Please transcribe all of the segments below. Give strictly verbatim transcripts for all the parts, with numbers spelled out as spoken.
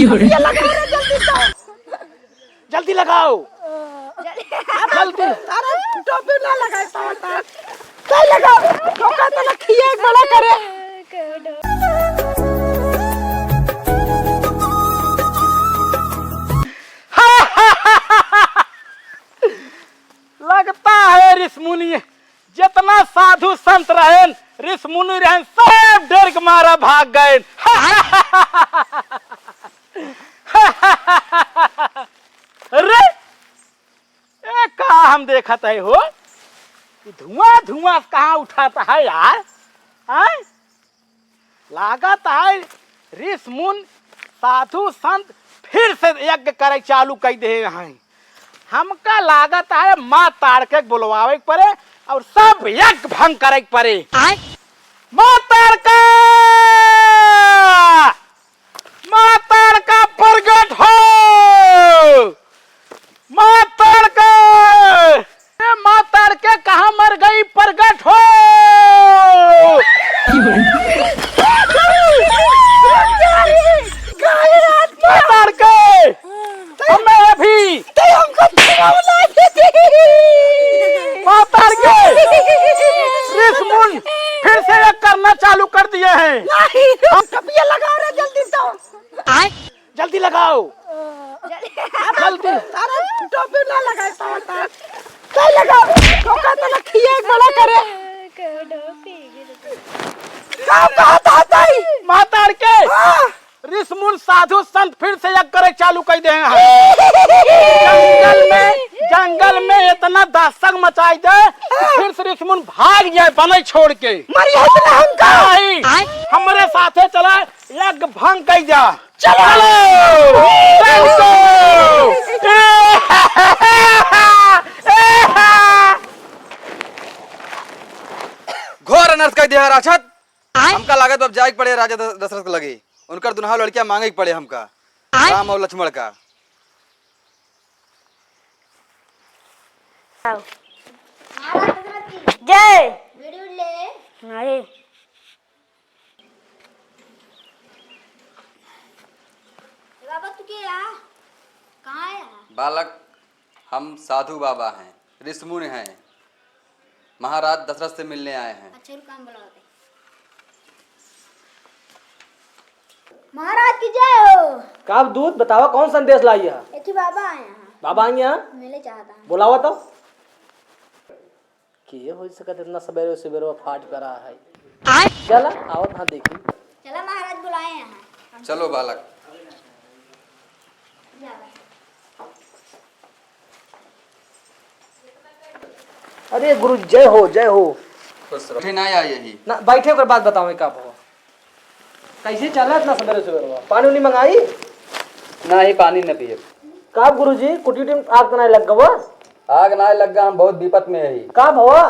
ये लगाओ रे, जल्दी से। जल्दी लगाओ। जल्दी। अरे, टोपी ना लगाए, पावता। कई लगाओ। ठोका तो लखिया एक बड़ा करे। लगता है ऋषि मुनि, जितना साधु संत रहेन, ऋषि मुनि रहेन, सब डर के मारा भाग गए। अरे, ए, का हम देखत है हो? ई धुआं, धुआं कहाँ उठाता है यार? आय? लागत है ऋषि मुन साधु संत फिर से यज्ञ करे चालू कई दे हैं। हमका लागत है माँ ताड़के के बुलवावे के पड़े और सब यज्ञ भंग करे के पड़े। आय? माँ ताड़का! माँ ताड़का प्रगट हो! माँ ताड़का! ए माँ ताड़के कहाँ मर गई, प्रगट हो! माँ ताड़के! हमें अभी माँ ताड़के! ऋषि मुन फिर से ये करना चालू कर दिए हैं। नहीं, टोपिया लगाओ रे जल्दी से। आय? जल्दी लगाओ। जल्दी। अरे, टोपी ना लगाए, पावता। कई लगाओ? ठोका तो लखिया एक बड़ा करे। का कहत है ताई? माँ ताड़के! हाँ। ऋषि मुन साधु संत फिर से यज्ञ करे चालू कर दे हैं। जंगल में, जंगल में इतना दहशत मचाई दे कि फिर से ऋषि मुन भाग जाए बने छोड़ के। मरिया इतना हमका। नहीं, हमरे साथे चला, यज्ञ भंग कर जा। चलो। चलो। चलो। घोर अनर्थ कर दिया राक्षस। हमका लागत अब जाए के पड़े राजा द-, दशरथ के लगे। उनकर दुनहौ लड़किया मांगे के पड़े हमका, राम और लक्ष्मण का। जय। अरे। ए बाबा, तू के आ? कहाँ आया? बालक, हम साधु बाबा हैं, ऋषि मुनि हैं, महाराज दशरथ से मिलने आए हैं। अच्छा, रुक, हम बुलावत हैं। महाराज की जय हो। का दूत बतावा, कौन संदेश लाई है? एक ही बाबा आए हैं। बाबा आए हैं? मिले चाहता है। बुलावा तो। के हो सकत इतना सबेरे सबेरे फाट करा है? आय? चला, आवत हाँ देखी। चला, महाराज बुलाए हैं। चलो बालक। अरे गुरु, जय हो, जय हो। खुश रहो। बैठे ना आए यही। ना, बैठे ओकर बाद बतावे का भवा। कैसे चला इतना सबेरे सबेरे? पानी उनी मंगाई? नहीं, पानी न पिए। का गुरुजी, कुटी उटी में आग तो नहीं लग गवा? आग नहीं लग गवा, हम बहुत विपत में है। का भवा?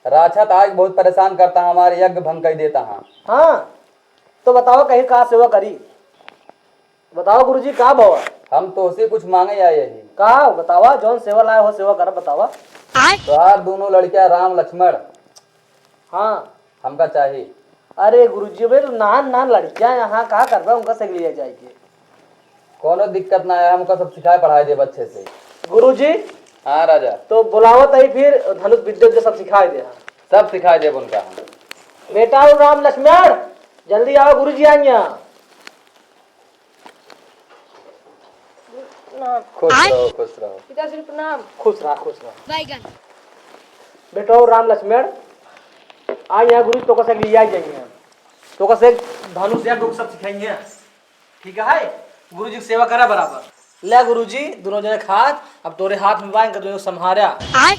राक्षस आज बहुत परेशान करता है, हमारे यज्ञ भंग कर देता है। हाँ, तो बतावा कहीं का सेवा करी? बतावा गुरुजी, का भवा? हम तोसे कुछ मांगे आए ही। का बतावा, जौन सेवा लाए हो सेवा कर बतावा। तोहार दोनों लड़किया राम लक्ष्मण हाँ। हमका चाही। अरे गुरुजी, अबे तो नान नान लड़कियां यहाँ का करबा, उनका से लिया जाए के। कोनो दिक्कत ना है, हमका सब सिखाए पढ़ाए देब अच्छे से। गुरुजी। हाँ राजा। तो बुलावत ही फिर धनुष विद्या जो सब सिखाए दे। सब सिखाए देब उनका हम। बेटा हो राम लक्ष्मण, जल्दी आओ, गुरुजी आएंगे यहाँ। प्रणाम। खुश आय? रहो, खुश रहो। पिताश्री प्रणाम। खुश रहा, खुश रहा। बैगन। बेटो राम लक्ष्मण, आ यहाँ गुरु जी तोका से लिया जाएंगे। तोका से धनुष या गुरु सब सिखाएंगे। ठीक है, गुरु जी की सेवा करा बराबर। ले गुरु जी, दोनों जने के हाथ, अब तोरे हाथ में बा, इनका दोनों संभारा। आय?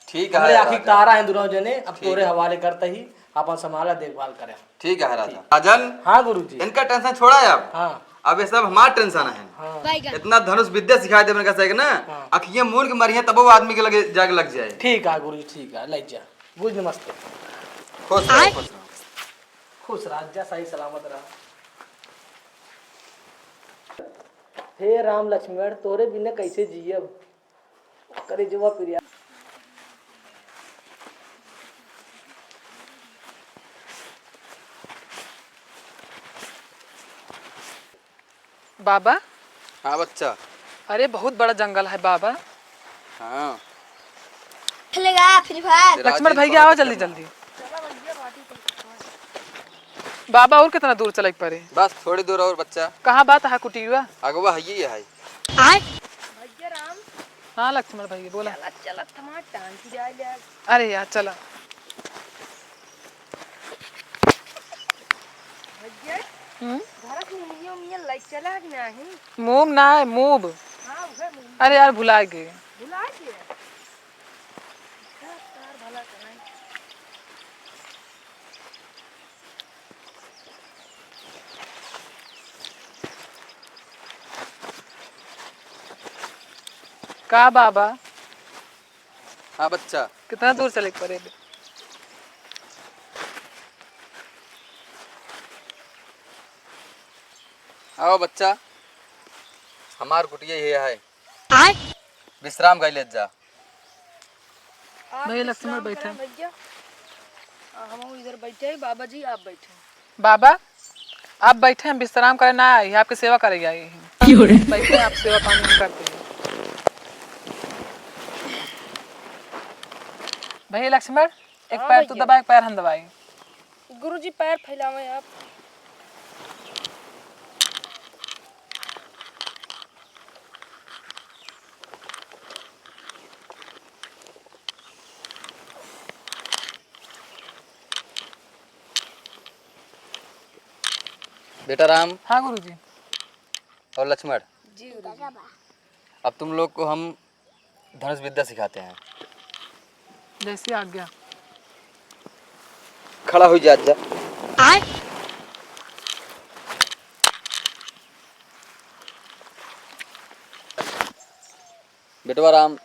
ठीक है हमरे आँखी राजा। तारा हैं दोनों जने, अब ठीक तोरे है। हवाले करते ही अपन संभाला देखभाल करे। ठीक है राजा। ठीक। राजन, हाँ गुरुजी। इनका tension छोड़ा है अब। हाँ। अब ये सब हमार tension है। हाँ। इतना धनुष विद्या सिखाए देबे इनका सही ना, हाँ। अखियाँ मूंद के मरिहे तब वो आदमी के लगे जाके लग जाए। ठीक है गुरुजी, ठीक है, ले जा। गुरुजी नमस्ते। खुश रहो, आय। खुश रहो। खुश रह जा, सही सलामत रह। हे राम लक्ष्मण, तोरे बिना कैसे जियब? करेजवा पिरिया। बाबा। हाँ बच्चा। अरे, बहुत बड़ा जंगल है बाबा। हाँ। खेलेगा Free Fire। तेरा लक्ष्मण आज भैया, कौन आओ सा जल्दी, खेलना? जल्दी। बाबा, और कितना दूर चले के पड़े? बस थोड़ी दूर और बच्चा। कहाँ बात है कुटिया? अगवा है, ये है। आय? भैया राम। हाँ लक्ष्मण भैया, बोला। चला, चला, थमा टांग की जाए ले। अरे यार, चला। भैया, हम्म? घर के मुनियो मिया लाइट चला कि नाही? मोम ना है, मोब। हाँ, उहे मोम। अरे यार, भुला गए। भुला गए? तार भला कराई। का बाबा? हाँ बच्चा। कितना दूर चले के पड़े? आओ बच्चा, हमार कुटिया ये है। आय? विश्राम कर लेत जा। आप भैया, लक्ष्मण विश्राम बैठा। करें भैया। आ, हम इधर बैठे हैं, बाबा जी आप बैठे हैं। बाबा, आप बैठे, हम विश्राम करे ना आई, आपके सेवा करे आई हैं। क्यों रे? बैठे, आप सेवा पानी हम करते हैं। भैया लक्ष्मण, एक हाँ पैर तू भैया। दबा, एक पैर हम दबाई। गुरुजी, पैर फैलावे आप। बेटा राम। हाँ गुरुजी। और लक्ष्मण। जी गुरुजी। अब तुम लोग को हम धनुष विद्या सिखाते हैं। जैसी आज्ञा। खड़ा हो जा, जा। आय। बेटवा राम,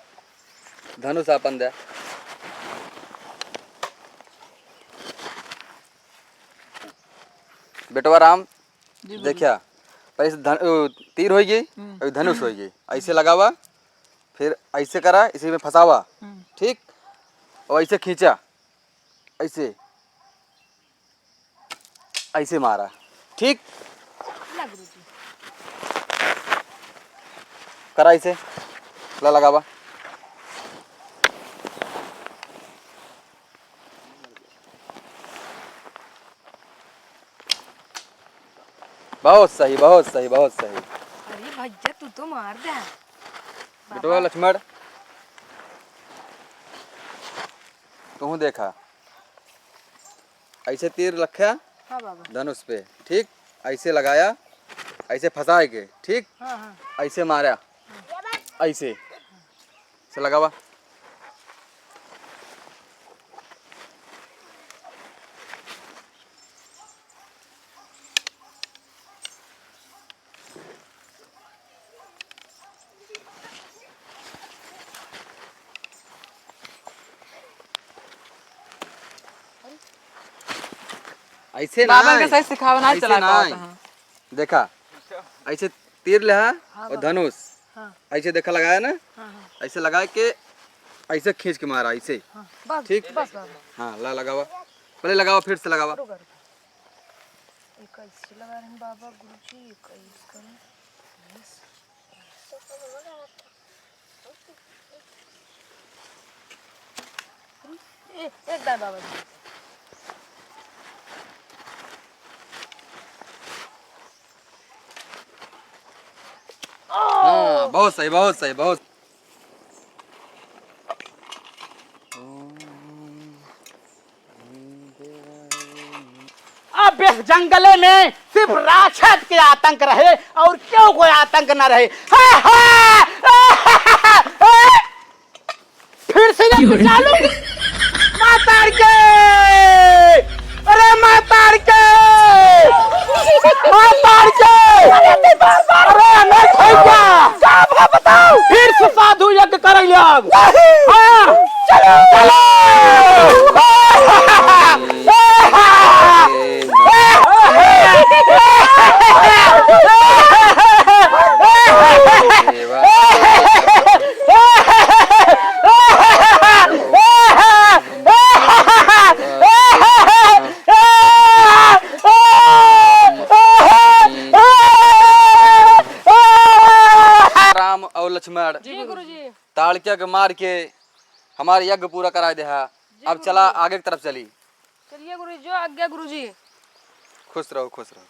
धनुष आपन दे। बेटवा राम, जी, बोलिए। देखिया, पहले से धन-, ओ, तीर होई गई, हम्म। अभी धनुष होई गई। ऐसे लगावा, फिर ऐसे करा, इसी में फंसावा, हम्म। ठीक? और ऐसे खींचा, ऐसे, ऐसे मारा, ठीक? ला गुरुजी। करा ऐसे, ला लगावा। बहुत सही, बहुत सही, बहुत सही। अरे भैया, तू तो मार दे। बेटवा बाबा। लक्ष्मण, तू देखा, ऐसे तीर रखा हाँ बाबा। धनुष पे, ठीक, ऐसे लगाया, ऐसे फंसाए के, ठीक, हाँ, हाँ। ऐसे मारा, ऐसे। से लगावा। ऐसे बाबा ना, के सही सिखावे ना ऐसे चला ना। पावत हैं। देखा, ऐसे तीर लेहा हाँ, और बाबा। धनुष। हाँ। ऐसे देखा लगाया ना? हाँ, हाँ। ऐसे लगा के, ऐसे खींच के मारा, ऐसे। हाँ, बस, ठीक? बस, बाबा। हाँ, ला लगावा। पहले लगावा, फिर से लगावा। रुका, रुका। एक ऐसे लगा रहे हैं बाबा गुरुजी, एक ऐसे करें। ए, एक दाएं बाबा जी। हाँ, बहुत सही, बहुत सही, बहुत। अब इस जंगले में सिर्फ राक्षस के आतंक रहे और क्यों कोई आतंक न रहे। हा, हा! फिर से जब क्यों रे? चालू। मातार के! अरे मातार के! मातार के! अरे अनाथ भैया! का आपका बताओ? फिर से साधु यज्ञ करैया। नहीं। हाँ। चलो। चलो। लक्ष्मण, जी गुरुजी। ताड़क्या के मार के हमार यज्ञ पूरा कराए देहा। अब चला, आगे की तरफ चली। चलिए गुरुजी, जो आज्ञा गुरुजी। खुश रहो, खुश रहो।